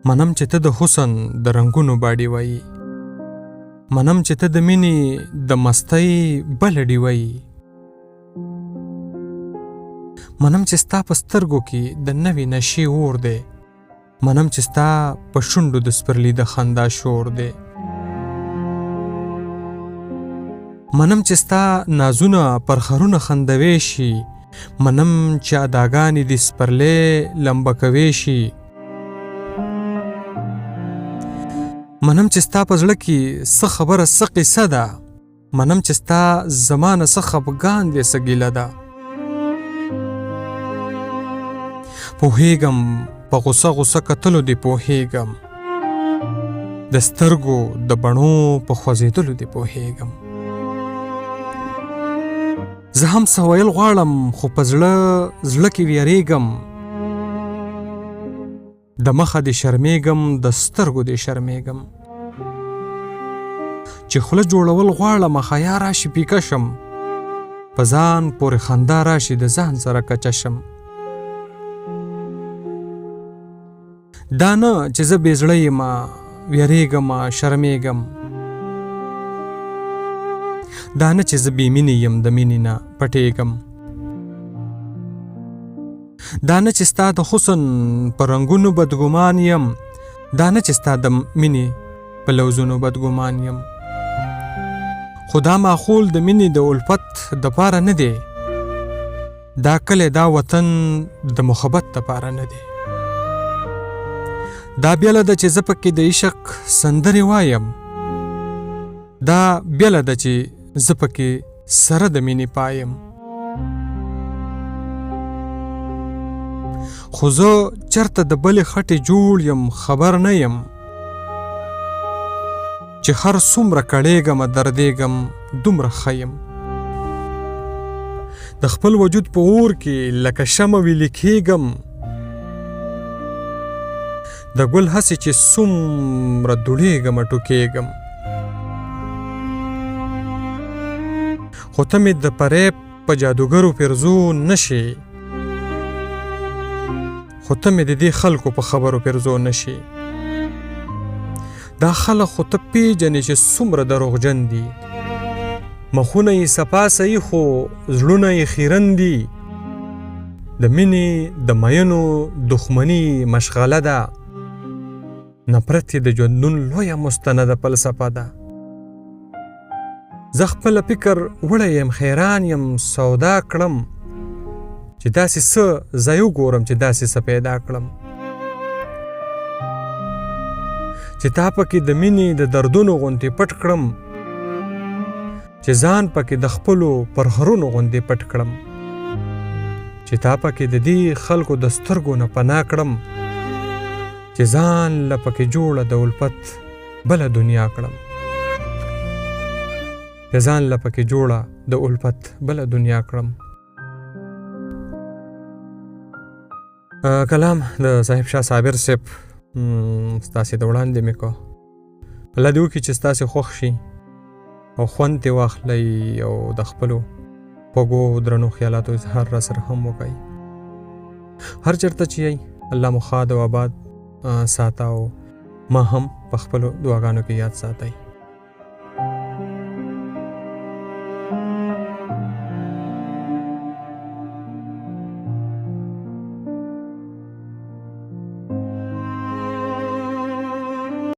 منم چې ته د حسن د رنګونو باډي وایي، منم چې ته د مینې د مستۍ بله ډیوه یې، منم چې ستا په سترګو کې د نوې نشې اور دی، منم چې ستا په شونډو د سپرلي د خندا شور دی، منم چې ستا نازونه پر خرونه خندوی شي، منم چې اداګانې دې سپرلی لمبه کوی شي، منم چې ستا په زړه کې څه خبره څه قصه ده، منم چې ستا زما نه څه خفګان دی څه ګیله ده. پوهېږم په غوسه غوسه کتلو دې پوهېږم، د سترګو د بڼو په خوځېدلو دې پوهېږم. زه هم څه ویل غواړم خو په زړه زړه کې ویرېږم، د مخه دې شرمېږم د سترګو دې شرمېږم. چې خوله جوړول غواړم حیا راشي پیکه شم، په ځان پورې خندا راشي د ځان سره کچه شم. دا نه چې زه بې زړه یم ویرېږم شرمېږم، دا نه چې زه بې مینې یم د مینې نه پټېږم، دا نه چې ستا د حسن په رنګونو بدګمان یم، دا نه چې ستا د مینې په لوزونو بدګمان یم. خو دا ماحول د مینې د الفت دپاره نه دی، دا کلی دا وطن د محبت دپاره نه دی. دا بیله ده چې زه پکې د عشق سندرې وایم، دا بیله ده چې زه پکې سره د مینې پایم. خو زه چرته د بلې خټې جوړ یم خبر نه یم، چې هر څومره کړېږم دردېږم دومره ښه یم. د خپل وجود په اور کې لکه شمع ویلي کېږم، د ګل هسې چې څومره دوړېږم ټوکېږم. خو ته مې د پریب په جادوګرو پیرزو نه شې، خو ته مې د دې خلکو په خبرو پیرزو نه شې. دا خلک خو ته پیژنې چې څومره دروغجن دي، مخونه یې صفا صحیح خو زړونه یې خیرن دي. د مینې د مینو دښمني مشغله ده، نفرت یې د ژوندون لویه مستنده فلسفه ده. زه خپله فکر وړی یم حیران یم سودا کړم، چې داسې څه ځای وګورم چې داسې څه پیدا کړم، چې تا پکې د مینې د دردونو غوندې پټ کړم، چې ځان پکې د خپلو پرهرونو غوندې پټ کړم، چې تا پکې د دې خلکو د سترګو نه پناه کړم، چې ځان له پکې جوړه د الفت بله دنیا کړم، چې ځان له پکې جوړه د الفت بله دنیا کړم. کلام د صاحب شاه صابر صاحب ستاسې د وړاندې مې کو. الله دې وکړي چې ستاسې خوښ شي او خوند ترې واخلئ او د خپلو خوږو درنو خیالاتو اظهار را سره هم وکړئ. هر چېرته چې یئ الله مو ښاد او آباد ساته او ما هم په خپلو دعاګانو کې یاد ساتئ.